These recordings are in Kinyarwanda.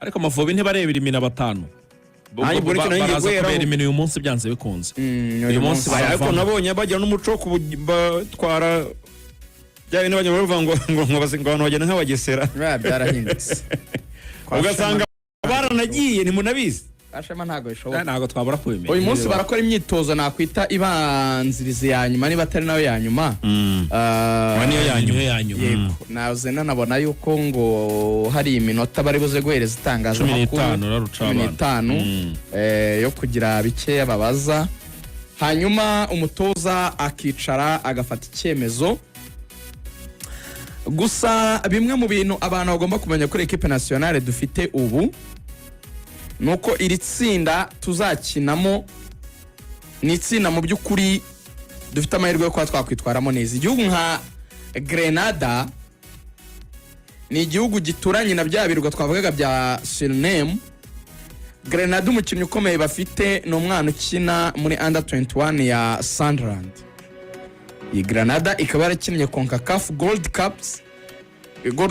Ariko Amavubi ntibarebera imina batanu. Nanjye ubwo nicyo nari ngiye Baraza guheraho. kubera imina uyu munsi byanze bikunze. Uyu munsi Ariko baravamo. nabonye bagira n'umuco wo kubatwara bya bintu bajya bavuga ngo abantu bagenda nk'abagesera. Biriya byarahindutse. Kwa Ugasanga baranagiye, ntimunabizi. Kwa Shema ntabwo bishoboka. Ntabwo twabura kubimenya. Uyu munsi barakora imyitozo nakwita ibanziriza ya nyuma, niba atari nayo ya nyuma. Oya, niyo ya nyuma. Niyo ya nyuma. Yego, naze nanabona yuko ngo hari iminota bari buze guhereza itangazamakuru. 15 raruca Cumi abana. n'itanu yo kugira bikeya babaza, hanyuma umutoza akicara agafata icyemezo. Gusa bimwe mu bintu abantu bagomba kumenya kuri équipe nationale dufite ubu ni uko iri tsinda tuzakinamo ni itsinda mu by'ukuri dufite amahirwe yo kuba twakwitwaramo neza. Igihugu nka Grenada ni igihugu gituranye na bya birwa twavugaga bya Suriname. Grenada, umukinnyi ukomeye bafite ni umwana ukina muri under 21 ya Sunderland. Iyi Grenada ikaba yarakinnye CONCACAF Gold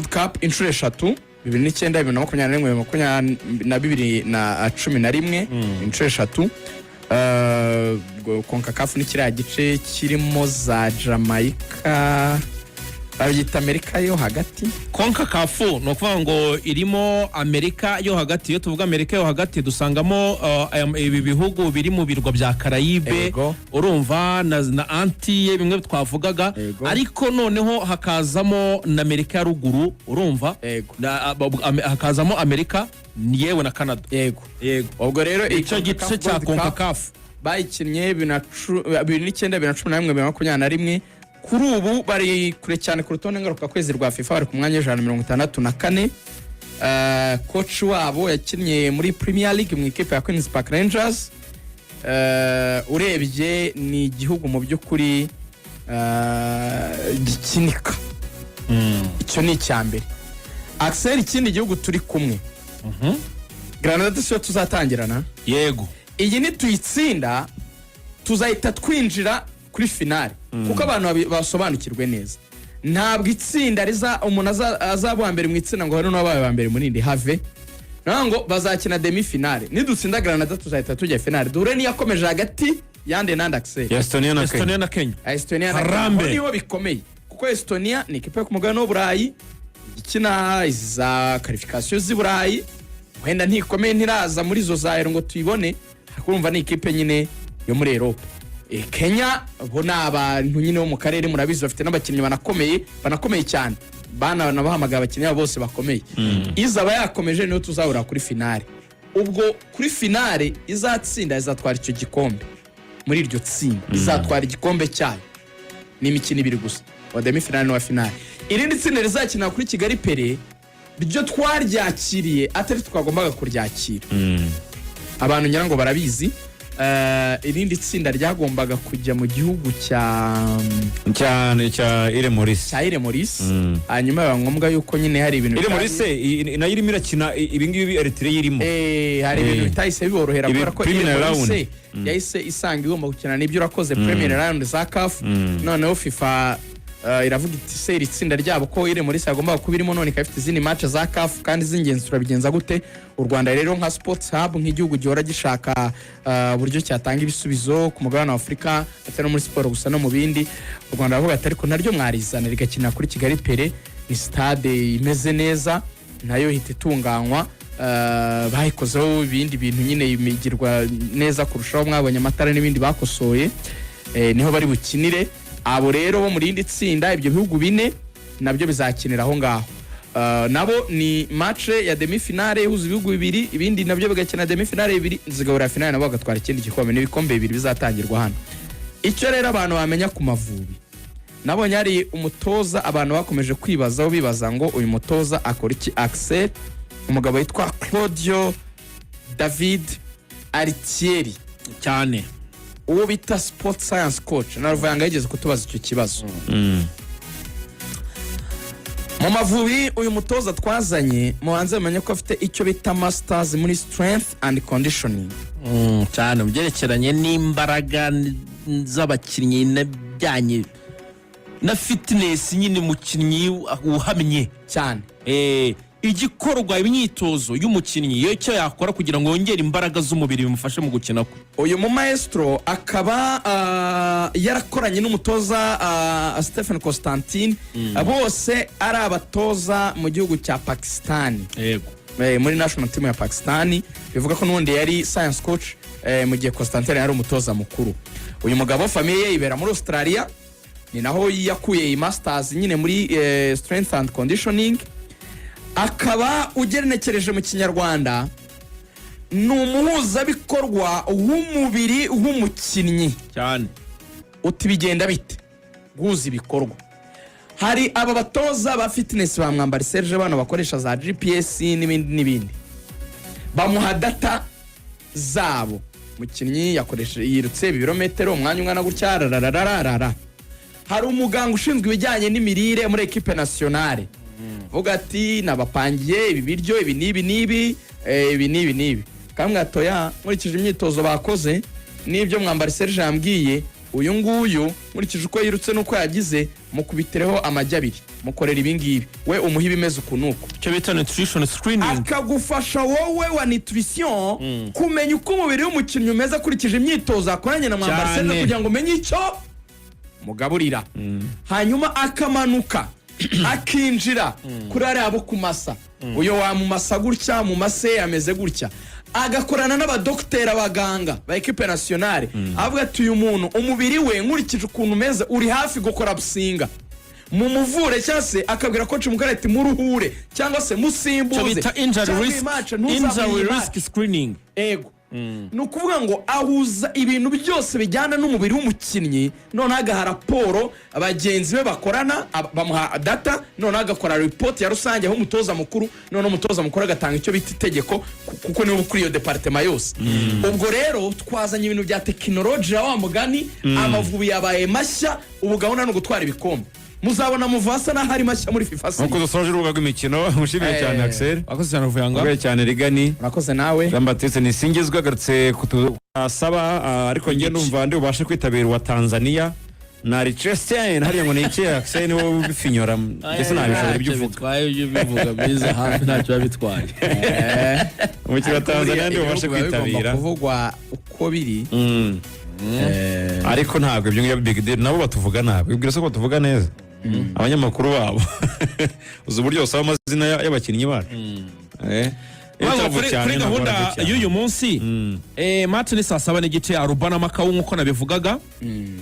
Cup inshuro eshatu: 2009, 2021, 2011, inshuro eshatu. Ubwo CONCACAF ni kiriya gice kirimo za Jamaica, babyita Amerika yo Hagati. CONCACAF ni ukuvuga ngo irimo Amerika yo Hagati. Iyo tuvuga Amerika yo Hagati, dusangamo ibi bihugu biri mu birwa bya Karayibe. Urumva na Antiye, bimwe twavugaga. Ariko noneho hakazamo na Amerika ya Ruguru, urumva? Hakazamo Amerika yewe na Canada. Yego. Ubwo rero iyi Icyo gice CONCACAF cya Gold Cup CONCACAF bayikinnye 2009, 2011, 2021. Kuri ubu bari kure cyane ku rutonde ngarukakwezi rwa FIFA, bari ku mwanya wa 164. Coach wabo yakinnye muri Premier League mu ikipe ya Queens Park Rangers. Urebye ni igihugu mu by'ukuri gikinika. Icyo ni icya mbere. Axel, ikindi gihugu turi kumwe, Granada, siyo tuzatangirana? Yego. Iyi nituyitsinda tuzahita twinjira kuri finale, kuko abantu basobanukirwe neza, ntabwo itsinda riza umuntu azaba uwa mbere mu itsinda ngo hari n'uwabaye uwa mbere mu rindi have. Naho ngo bazakina demi finale. Nidutsinda Granada tuzahita tujya finale, duhure n'iyakomeje hagati yande nande, Axel? Ya Estonia na Estonia Kenya. Na Kenya. Estonia na Kenya. Harambe. Aho niho bikomeye, kuko Estonia ni ikipe yo ku mugabane w'Uburayi ikina izi za qualification z'i Burayi. Wenda ntikomeye, ntiraza muri izo za Euro ngo tuyibone, ariko urumva ni ikipe nyine yo muri Europe. Kenya bo ni abantu nyine bo mu karere, murabizi, bafite n'abakinnyi banakomeye, banakomeye cyane, banabahamagaye abakinnyi babo bose bakomeye. Izaba yakomeje niyo tuzahurira kuri finale. Ubwo kuri finale izatsinda izatwara icyo gikombe muri iryo tsinda, izatwara igikombe cyayo. Ni imikino ibiri gusa, wa demi finale n'uwa finale. Irindi tsinda rizakina kuri Kigali Pele ryo twaryakiriye atari twagombaga kuryakira, abantu ngira ngo barabizi. Irindi tsinda ryagombaga kujya mu gihugu cya Cyane, cya Île Maurice. Cya Île Maurice. Hanyuma biba ngombwa yuko nyine hari ibintu Île Maurice nayo irimo irakina ibi ngibi Eritrea irimo. Hari ibintu bitahise biborohera Ibi kubera ko Île preliminary Maurice round. yahise isanga igomba gukina n'ibyo urakoze preliminary round za CAF. Noneho FIFA iravuga iti: "Se iri tsinda ryabo ko Île Maurice yagombaga kuba irimo, none ikaba ifite izindi match za CAF kandi z'ingenzi, turabigenza gute?" U Rwanda rero nka sports hub, nk'igihugu gihora gishaka uburyo cyatanga ibisubizo ku mugabane wa Afurika, atari no muri siporo gusa, no mu bindi, u Rwanda ruravuga ati: "Ariko naryo mwarizana rigakina kuri Kigali Pele, ni stade imeze neza." Nayo ihita itunganywa. Bayikozeho ibindi bintu nyine, imigirwa neza kurushaho, mwabonye amatara n'ibindi bakosoye. Niho bari bukinire. Abo rero bo mu rindi tsinda, ibyo bihugu bine nabyo bizakinira aho ngaho. Nabo ni match ya demi finale ihuza ibihugu bibiri, ibindi nabyo bigakina demi finale bibiri, zigahura finale, nabo bagatwara ikindi gikombe. Ni ibikombe bibiri bizatangirwa hano. Icyo rero abantu bamenya ku Mavubi, nabonye hari umutoza abantu bakomeje kwibazaho, bibaza ngo uyu mutoza akora iki, Axel? Umugabo witwa Claudio David Aritieri. Cyane. Uwo bita sport science coach, na Ruvuyanga yigeze kutubaza icyo kibazo. Mu Mavubi, uyu mutoza twazanye, mubanze mumenye ko afite icyo bita masters muri strength and conditioning. Cyane, mu byerekeranye n'imbaraga z'abakinnyi n'ibijyanye na fitness nyine, umukinnyi uhamye. Cyane. Igikorwa, imyitozo y'umukinnyi, iyo icyo yakora kugira ngo yongere imbaraga z'umubiri, bimufashe mu gukina kwe. Uyu mu maestro akaba yarakoranye n'umutoza Stephen Constantine, bose ari abatoza mu gihugu cya Pakistan, muri national team ya Pakistan. Bivuga ko n'ubundi yari science coach mu gihe Constantine yari umutoza mukuru. Uyu mugabo famille ye ibera muri Australia, ni naho yakuye iyi masters nyine muri strength and conditioning. Akaba, ugenekereje mu Kinyarwanda, ni umuhuzabikorwa w'umubiri w'umukinnyi. Uti bigenda bite guhuza ibikorwa? Hari aba batoza ba fitness ba Mwambari Serge, bano bakoresha za GPS n'ibindi n'ibindi, bamuha data zabo: umukinnyi yakoresheje, yirutse ibirometero umwanya ungana gutya, rararararara. Hari umuganga ushinzwe ibijyanye n'imirire muri équipe nationale, vuga ati nabapangiye ibi biryo, ibi n'ibi n'ibi, ibi n'ibi n'ibi. Kamwe atoya, nkurikije imyitozo bakoze n'ibyo Mwambari Serge yambwiye, uyu nguyu nkurikije uko yirutse n'uko yagize, mukubitireho amagi abiri, mukorera ibi ngibi, we umuhe ibimeze uku n'uku. Icyo bita nutrition screening. Akagufasha wowe wa nutrition kumenya uko umubiri w'umukinnyi umeze akurikije imyitozo yakoranye na Mwambari Serge, kugira ngo umenye icyo mugaburira. Hanyuma akamanuka akinjira kuri ariya bo kumasa, uyu wamumasa gutya, mu mase ameze gutya. Agakorana n'abadogiteri, abaganga ba équipe nationale, avuga ati uyu muntu umubiri we nkurikije ukuntu umeze uri hafi gukora businga, mumuvure, cyangwa se akabwira coach mukuru ati muruhure cyangwa se Icyo musimbuze bita injury cyangwa iyi risk, match ntuzamuhe injury iyi match. risk screening. Ego, ni ukuvuga ngo ahuza ibintu byose bijyana n'umubiri w'umukinnyi, noneho agaha raporo bagenzi be bakorana, bamuha data, noneho agakora ripoti ya rusange aho umutoza mukuru, noneho umutoza mukuru agatanga icyo bita itegeko, kuko niwe ukuriye iyo département yose. Ubwo rero twazanye ibintu bya tekinoloji ya wa mugani. Amavubi yabaye mashya, ubu gahunda ni ugutwara ibikombe. Muzabona muva asa n'aho ari mashya muri FIFA. Nk'uko dusoje urubuga rw'imikino, mushimiye cyane Axel. Wakoze cyane, Ruvuyanga. Mushimiye cyane Rigani. Urakoze nawe. Jean Baptiste Nisingizwe agarutse kutusaba, ariko njye numva ndi bubashe kwitabira uwa Tanzania na Liechtenstein. Hariya ngo ni iki, Axel? Niwe ubifinyora, njye sinabishobora ibyo Ntacyo uvuga. bitwaye, ibyo ubivuga biza hafi, ntacyo biba bitwaye. Umukino wa Tanzania ndi bubashe Ibihugu biba bigomba kwitabira. kuvugwa uko biri. Ariko ntabwo ibyo ngibyo big deal, nabo batuvuga nabi, wibwira se ko batuvuga neza abanyamakuru babo? Uzi uburyo basaba amazina y'abakinnyi bacu? Iyo Bavuga utavuga cyane, kuri ntabwo gahunda baravuga cyane. y'uyu munsi, match ni saa 7:30, Aruba na Makawu, nk'uko nabivugaga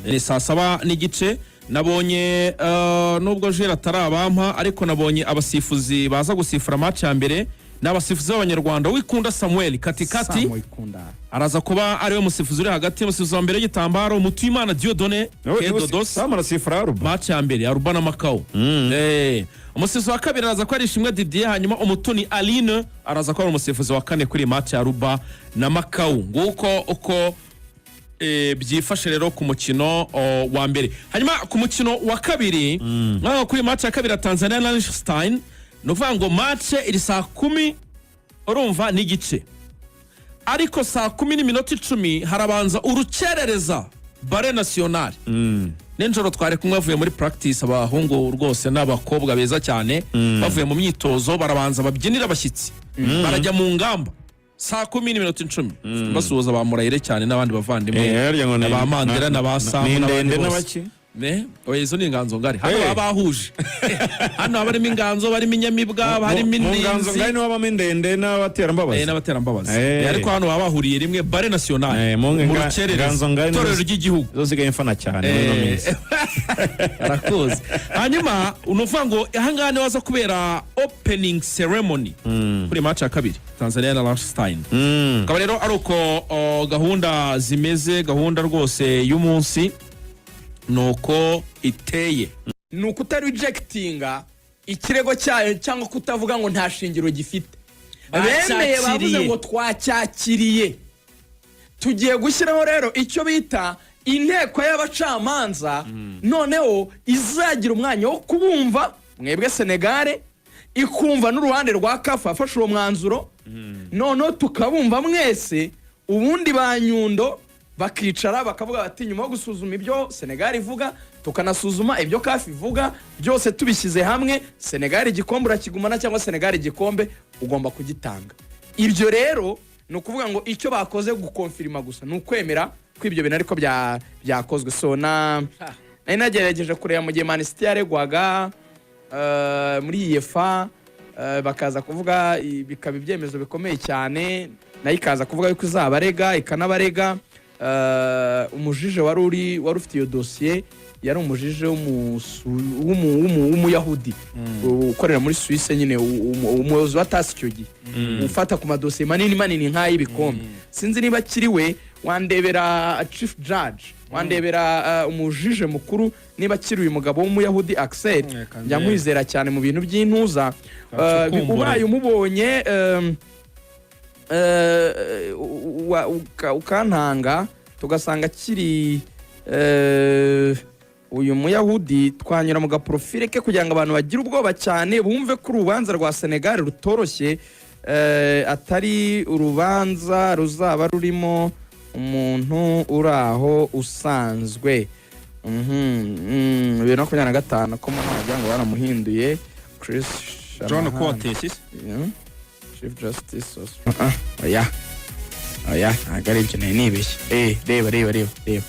ni saa 7:30. Nabonye, nubwo Jere atarabampa, ariko nabonye abasifuzi baza gusifura match ya mbere ni abasifuzi b'Abanyarwanda. Wikunda Samuel katikati, Samu Ikunda. araza kuba ariwe musifuzi uri hagati. Umusifuzi wa mbere w'igitambaro, Mutuyimana Dieudonné Kedodos. Sam arasifura Aruba? Match ya mbere, Aruba na Makau. Umusifuzi wa kabiri araza ko ari Ishimwe Didier, hanyuma Umutoni Aline araza ko ari umusifuzi wa kane kuri match ya Aruba na Makau. Nguko uko byifashe rero ku mukino wa mbere. Hanyuma ku mukino wa kabiri, nkaho kuri match ya kabiri ya Tanzania na Liechtenstein, ni ukuvuga ngo match iri saa 10, urumva, n'igice, ariko saa 10:10 harabanza urukerereza ballet national. Nijoro twari kumwe, bavuye muri practice, abahungu rwose n'abakobwa beza cyane, bavuye mu myitozo, barabanza babyinira abashyitsi, barajya mu ngamba saa 10:10. Basuhuza ba Murayire cyane n'abandi bavandimwe, Harya ngo na ba Mandela na ba Samu ni n'abandi ndende bose. n'abaki. Ne, oya, izo ni inganzo ngari hano. Baba bahuje hano, haba harimo inganzo, barimo inyamibwa, haba harimo Mu nganzo indinzi ngari niho habamo indende n'abaterambabazi. N'abaterambabazi. Eh. Ariko hano baba bahuriye rimwe, ballet national, Mu mu rukerereza, nganzo ngari itorero ry'igihugu. Zo zigaye mfana cyane muri ino minsi. Arakuzi. Hanyuma ni ukuvuga ngo ahangaha niho haza kubera opening ceremony kuri match ya kabiri, Tanzania na Liechtenstein. Akaba rero ari uko gahunda zimeze. Gahunda rwose y'umunsi ni uko iteye. Ni ukutarejectinga ikirego cyayo cyangwa kutavuga ngo nta shingiro gifite. Bemeye, bavuze ngo twacyakiriye, tugiye gushyiraho rero icyo bita inteko y'abacamanza, noneho izagira umwanya wo kubumva mwebwe Senegare, ikumva n'uruhande rwa CAF yafashe uwo mwanzuro, noneho tukabumva mwese, ubundi ba Nyundo bakicara bakavuga bati nyuma yo gusuzuma ibyo Senegal ivuga, tukanasuzuma ibyo CAF ivuga byose, tubishyize hamwe, Senegal igikombe urakigumana cyangwa Senegal igikombe ugomba kugitanga. Ibyo rero ni ukuvuga ngo icyo bakoze gukonfirima gusa, ni ukwemera ko ibyo bintu ariko byakozwe. So na nari nagerageje kureba mu gihe Man City yaregwaga muri UEFA, bakaza kuvuga bikaba ibyemezo bikomeye cyane, nayo ikaza kuvuga yuko izabarega, ikanabarega. Umujije wari ufite iyo dosiye yari umujije w'Umuyahudi ukorera muri Suisse nyine, umuyobozi wa TAS icyo gihe, ufata ku madosiye manini manini nk'ay'ibikombe. Sinzi niba akiri we. Wandebera chief judge, wandebera umujije mukuru, niba akiri uyu mugabo w'Umuyahudi Axel. Reka Njya ndebe. nkwizera cyane mu bintu by'intuza. Kacukumbure. Ubaye umubonye ukantanga tugasanga akiri uyu Muyahudi, twanyura mu gaprofile ke kugira ngo abantu bagire ubwoba cyane, bumve ko urubanza rwa Senegal rutoroshye, atari urubanza ruzaba rurimo umuntu uri aho usanzwe. 2025 ko umuntu wagira ngo baramuhinduye Chris John Shanahan. Coates. Yeah. Chief Justice of... Ah, oya oya, ntabwo ari ibyo, nari nibeshye. Reba reba reba reba,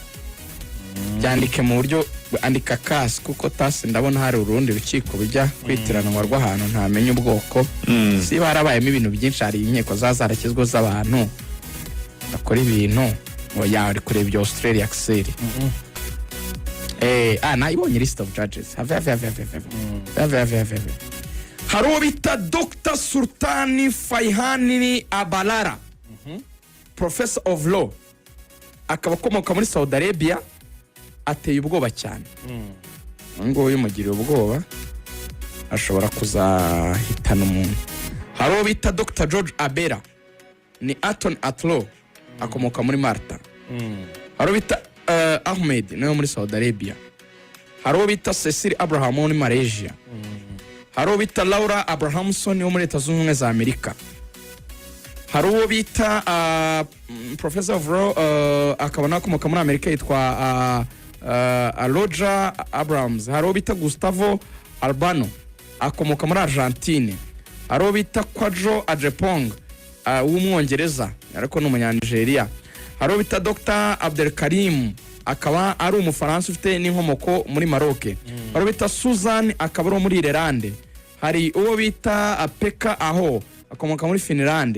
byandike mu buryo andika kasi, kuko tasi ndabona hari urundi rukiko bijya kwitiranwa rw'ahantu ntamenya ubwoko. Siba harabayemo ibintu byinshi, hari inkiko za zarashyizweho z'abantu bakora ibintu. Oya, uri kureba ibyo Australia, Axel. Nayibonye, list of judges. Have have have have have have have have have. Hari uwo bita Dr Sultani Faihani Abalara, professor of law, akaba akomoka muri Saudi Arabia. Ateye ubwoba cyane uyu nguyu, umugiriye ubwoba ashobora kuzahitana umuntu. Hari uwo bita Dr George Abela, ni attorney at law, akomoka muri Malta. Hari uwo bita Ahmed, nawe muri Saudi Arabia. Hari uwo bita Cecil Abraham wo muri Malaysia. Hari uwo bita Laura Abrahamson wo muri Leta Zunze Ubumwe za Amerika. Hari uwo bita professor of law, akaba nawe akomoka muri Amerika, yitwa Roger Abrams. Hari uwo bita Gustavo Albano, akomoka muri Argentine. Hari uwo bita Kwajo Ajepong, w'Umwongereza ariko ni Umunyanigeriya. Hari uwo bita Dr Abdelkarim, akaba ari Umufaransa ufite n'inkomoko muri Maroc. Hari uwo bita Susan, akaba ari uwo muri Irelande. Hari uwo bita Peka Aho, akomoka muri Finlande.